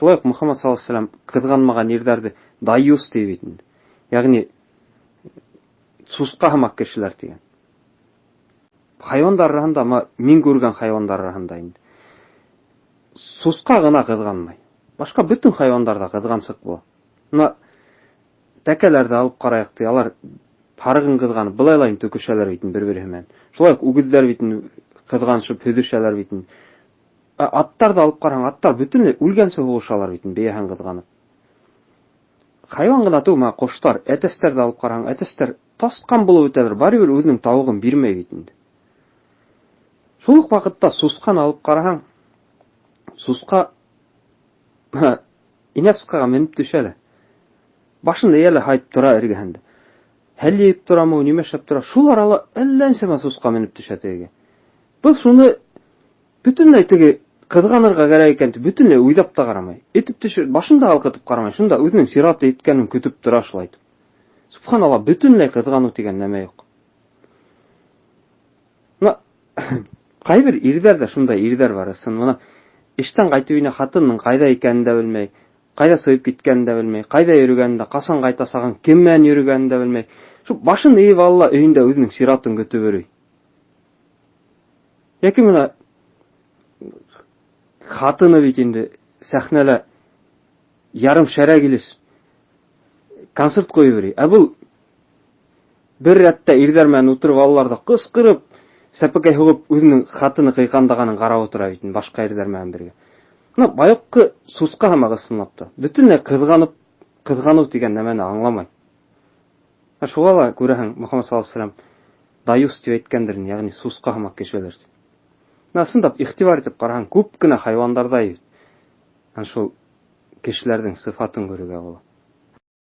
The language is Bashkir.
Шулай уҡ Мөхәммәд саллаллаһу алейһи ва сәлләм ҡыҙғанмаған ирҙәрҙе даюс ти бит инде. Йәғни сусҡа һымаҡ кешеләр тигән. Хайуандар араһында, мин күргән хайуандар араһында инде. Сусҡа ғына ҡыҙғанмай. Башҡа бөтөн хайуандар ҙа ҡыҙғансыҡ була. Мына тәкәләрҙе алып ҡарайыҡ ти, алар һарығын ҡыҙғанып, былай төкөшәләр бит бер-береһе менән. Шулай уҡ үгеҙҙәр бит ҡыҙғанышып һөҙөшәләр бит. Ә аттарҙы алып ҡараһаң, аттар бөтөнләй үлгәнсе һуғышалар бит, бейәһен ҡыҙғанып. Хайуан ғына түгел, мына ҡоштар, әтәстәрҙе алып ҡараһаң, әтәстәр тасҡан булып үтәләр, барыбер үҙенең тауығын бирмәй бит инде. Шул уҡ ваҡытта сусҡаны алып ҡараһаң, сусҡа инә сусҡаға менеп төшә лә. Башын эйә лә һайып тора эргәһендә. Хәл йыйып торамы, нимә эшләп тора. Шул арала әллә нисәмә сусҡа менеп төшә тегегә. Был шуны бөтөнләй теге ҡыҙғанырға кәрәк икән тип бөтөнләй уйлап та ҡарамай. Этеп төшөр, башын да ҡалҡытып ҡарамай. Шунда үҙенең сираты еткәнен көтөп тора шулай итеп. Субханалла, бөтөнләй ҡыҙғаныу тигән нәмә юҡ. Мына ҡайбер ирҙәр ҙә шундай ирҙәр бар, ысын. Мына эштән ҡайтып инә, хатынының ҡайҙа икәнен дә белмәй, ҡайҙа сығып киткәнен дә белмәй, ҡайҙа йөрөгәнен дә, ҡасан ҡайтасағын, кем менән йөрөгәнен дә белмәй. Шул башын эйеп ала ла өйөндә үҙенең сиратын көтөп йөрөй. Йәки мына хатыны бит инде сәхнәлә ярым шәрә килеш концерт ҡуйып йөрөй. Ә был бер рәттә ирҙәр менән ултырып алалар ҙа ҡысҡырып, сәпәкәй һуғып үҙенең хатыны ҡыйҡандағанын ҡарап ултыра бит инде башҡа ирҙәр менән бергә. Мына баяҡы сусҡа һымаҡ ысынлап та. Бөтөнләй ҡыҙғанып, ҡыҙғаныу тигән нәмәне аңламай. Ә шуға ла күрәһең, Мөхәммәд саллаллаһу алейһи ва сәлләм даюс тип әйткәндер, йәғни сусҡа һымаҡ кешеләр тип. Мына ысынлап иғтибар итеп ҡараһаң, күп кенә хайуандарҙа ана шул кешеләрҙең сифатын күрергә була.